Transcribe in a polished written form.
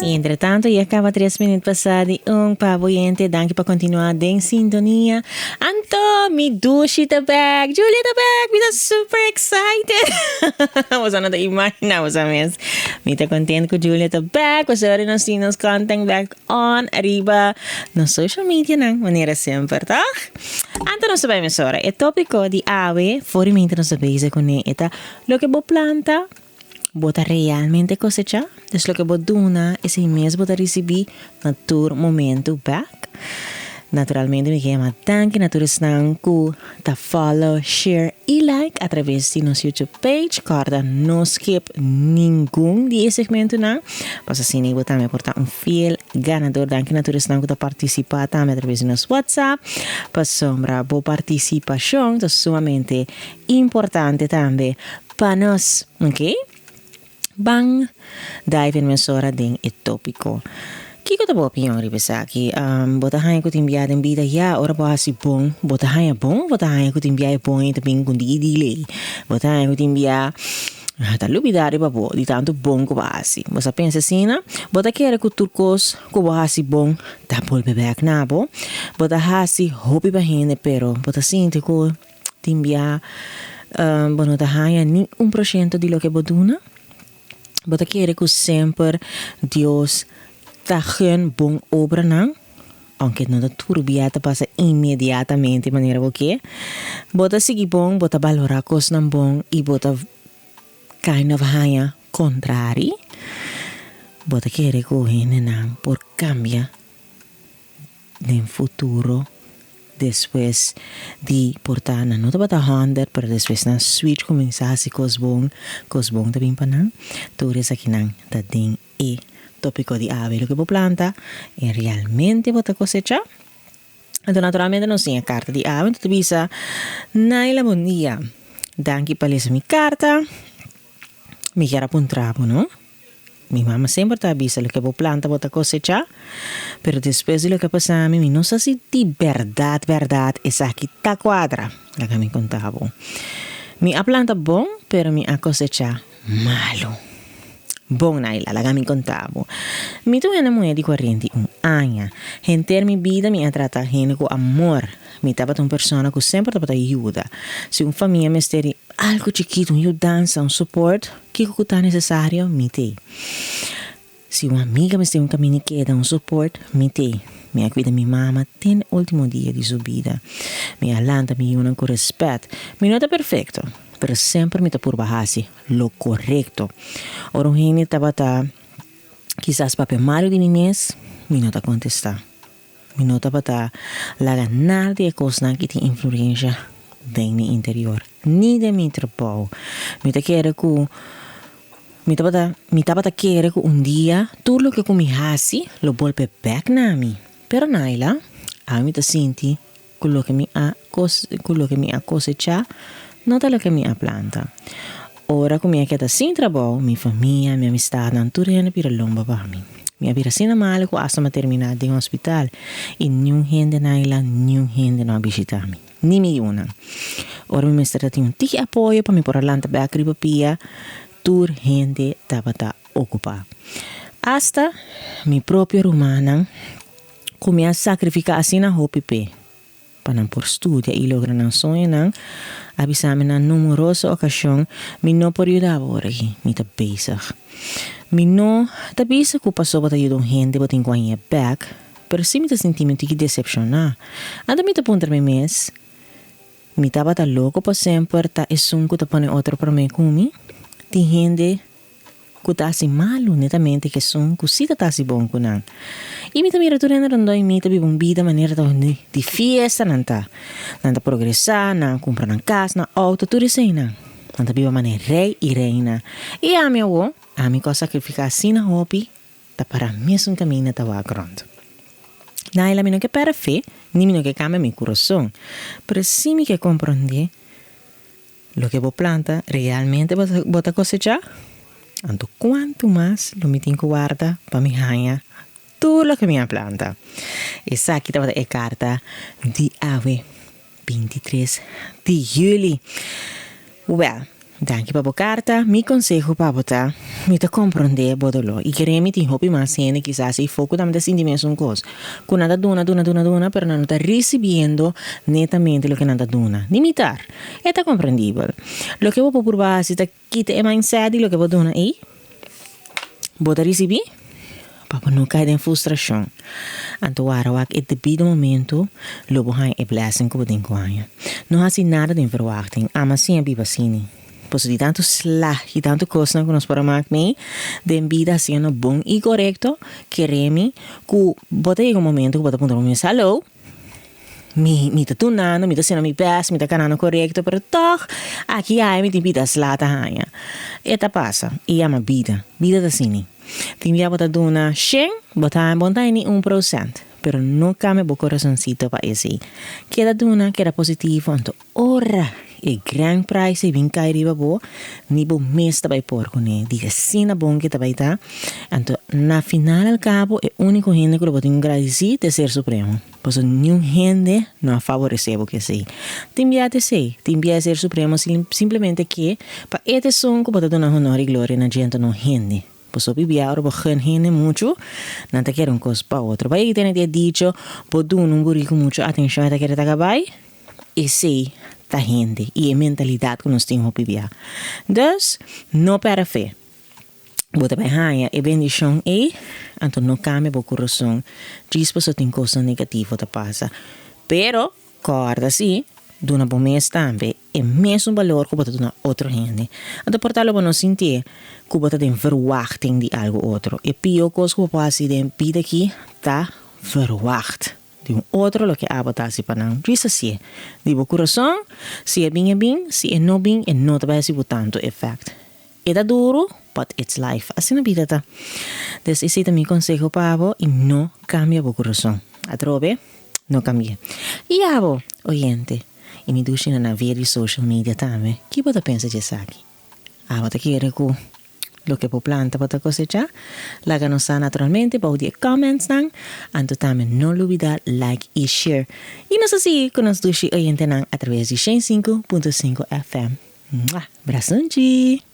Entre tanto, ya caba tres minuut pasa di un pa boyente. Danki pa continua den sintonia. Anto, mi dushi ta back. Julia ta back. Mi ta super excited. Boso no ta imagina boso mes. Mi ta content cu Julia ta back. Pasobra nos tin nos content back on riba nos social media nan, manera semper, toch? Anto nos ta bay mesora. E topico di awe, for di mente nos ta bezig cune, e ta loke bo planta, Bo ta realmente kosechá? Dus loke bo duna, esei mes bo ta risibí na tur momentu bèk. Naturalmente mi ke yama danki na tur esnan ku ta follow, share i like atraves di nos YouTube page. Kòrda no skip ningun di e segmentunan, pasobra asina bo tambe por ta un fiel ganador. Danki na tur esnan ku ta partisipá tambe atraves di nos WhatsApp, pasobra bo partisipashon ta sumamente importante tambe Pa nos, ok? Ban dive in mesora den e tópiko. Kiko ta bo opinion riba esaki? Bo ta haña ku tin bia den bida ya ora bo hasi bon, bo ta haña bon òf bo ta haña ku tin bia e bon ei ta bin ku un diki delay? Bo ta haña ku tin bia ta lubidá riba bo di tantu bon ku bo hasi? Bo sa pensa asina? Bo ta kere ku tur kos ku bo hasi bon ta bolbe bèk na bo? Bo ta hasi hopi pa hende pero bo ta sinti ku Tin bia bo no ta haña ni un porshento di loke bo duna. Bo ta kere ku semper Dios ta gun bon obranan, ounke no ta tur bia ta pasa inmediatamente manera bo ke. Bo ta sigui bon, bo ta balorá kosnan bon i bo ta kind of haña kontrari. Bo ta kere ku hendenan por kambia Den futuro despues di por ta nan no tabata honder pero despues nan switch cuminsa haci cos bon, cos bon ta bin pa nan. Tur esakinan ta den e topico di awe loke bo planta y realmente bo ta cosecha. Anto naturalmente nos tin e carta di awe anto ta bisa Naila bon dia, danki pa lesa mi carta, mi kier a puntra bo no. Mi mama semper ta bisa loke bo planta bo ta kosechá, pero despues di loke a pasa mi, mi no sa si di bèrdat bèrdat esaki ta kuadra. Laga mi konta bo. Mi a planta bon, pero mi a kosechá malu. Bon, Naila, laga mi konta bo. Mi ta un hende muhé di 41 aña. Henter mi bida mi a trata hende ku amor. Mi tabata un persona ku semper tabata yuda. Si un famia mester di algu chikitu, un yudansa, un support, Kiko ku ta nesesario, mi t'ei. Si un amiga mester un kaminda i keda, un support, mi t'ei. Mi a kuida mi mama te na ultimo dia di su bida. Mi a lanta mi yunan ku respèt. Mi no ta perfekto, pero semper mi ta purba hasi lo korekto. Ora un hende tabata kisas papia malu di mi mes, mi no ta kontestá. Mi no tabata laga nada di e kosnan ki tin influensha den mi interior, ni den mi trabou. Mi ta kere ku mi tabata mi tabata kere ku un dia tur loke ku mi hasi lo bolbe bèk na mi. Pero Naila, awe mi ta sinti ku loke mi a ku loke mi a kosechá no ta loke mi a planta. Ora ku mi a keda sin trabou, mi famia, mi amistatnan, tur hende bira lomba pa mi. Mi a bira asina malu ku asta mi a terminá den hospital i niun hende na Isla, niun hende no a bishitá mi, ni mi yunan. Ora mi mester ta tin un tiki apoyo pa mi por a lanta bèk riba pia, tur hende tabata okupá. Asta mi propio rumannan ku mi a sakrifiká asina hopi p'e. Pa nan por studia i logra nan soñonan, a bisa mi na numeroso okashon, Mi no por yuda bo ora aki, mi ta bezig. Mi no ta bisa ku paso bo ta yuda un hende bo tin ku hañ'é bèk, pero sí mi ta sinti mi un tiki desepshoná. Anto mi ta puntra mi mes, Mi tabata loko pa semper ta esun ku ta pone otro promé ku mi? Tin hende ku ta hasi malu netamente ku esun ku si ta ta hasi bon ku nan. I mi ta mira tur hende rondó i mi ta biba un bida manera ta di fiesta nan ta. Nan ta progresá, nan a kumpra nan kas, nan outo, tur eseinan. Nan ta biba manera rei i reina. I ami awor, ami ku a sakrifiká asina hopi, ta pará mesun kaminda ta wak rònt. Naila, mi no ke pèrdè fe, ni mi no ke kambia mi kurason, pero si mi ke komprondé Loke bo planta realmente bo ta kosechá? Anto kuantu mas lo mi tin ku warda pa mi haña tur loke mi a planta? Esaki tabata e karta di awe, 23 di yüli. Wèl, Danki pa bo karta. Mi konseho pa bo ta, mi ta komprondé bo doló i kere mi tin hopi mas hende kisas ei fo ku tambe ta sinti mesun kos, ku nan ta duna, duna, duna, duna, pero nan no ta risibiendo netamente loke nan ta duna, ni mitar. E ta komprendibel. Loke bo por purba hasi ta kita e mindset di loke bo duna ei bo ta risibí pa bo no kai den frustrashon. Anto wara wak e debido momento lo bo haña e blessing ku bo tin ku haña. No hasi nada den verwachting, ama siña biba asini. Pasobra di tantu sla i tantu kosnan ku nos por a mak mei den bida hasiendo bon i korekto, kere mi ku bo ta yega un momento ku bo ta puntra bo mes, Hallo? Mi mi ta tunando, mi ta haciendo mi best, mi ta canando corecto, pero toch aki aya mi tin pida sla ta haña. E ta pasa, e yama bida. Bida ta asini. Tin bia bo ta duna shen, bo ta haña, bo no ta haña ni un procent, pero no cambia bo corazoncito pa esey. Keda duna, keda positivo, anto Ora e gran prijs ei bin kai riba bo, ni bo mes ta bai por kuné. Di asina bon ke ta bai ta. Anto, na final al kabo, e úniko hende ku lo bo tin ku gradisí ta e Ser Supremo. Pasobra niun hende no a faboresé bo ku esei. Tin bia ta esei. Tin bia e Ser Supremo simplemente ke pa e ta esun ku bo ta duna honor i gloria na dje, anto no hende. Pasobra bia ora bo gun hende muchu, nan ta kere un kos pa otro. Bai aki tene di e dicho, bo duna un buriku muchu atenshon e ta kere ta kabai. Esei ta hende i e mentalidat ku nos tin hopi bia. Dus, no pèrdè fe. Bo ta bai haña e bendishon ei, anto no kambia bo kurason djis pasobra tin kosnan negativo ta pasa. Pero, kòrda si, duna bo mes tambe e mesun balor ku bo ta duna otro hende. Anto por ta lo bo no sintié ku bo ta den verwachting di algu otro. E pió kos ku bo por hasi den bida aki ta verwagt. Di un otro loke abo ta hasi pa nan. Djis hasié di bo kurason, si e bin e bin, si e no bin e no ta bai hasi bo tantu efèkt. E ta duru, but it's life. Asina bida ta. Dus esei ta mi konseho pa abo i no kambia bo kurason. Atrobe, no kambi'é. I abo, oyente, i mi dushi nan na via di social media tambe, ki bo ta pensa di esaki? Abo ta kere ku loke bo planta bo ta kosechá? Laga nos sa naturalmente bou di e commentsnan. Anto tambe no lubidá like i share. I nos a sigui ku nos dushi oyentenan atraves di 105.5 FM. Mwah! Brasunchi!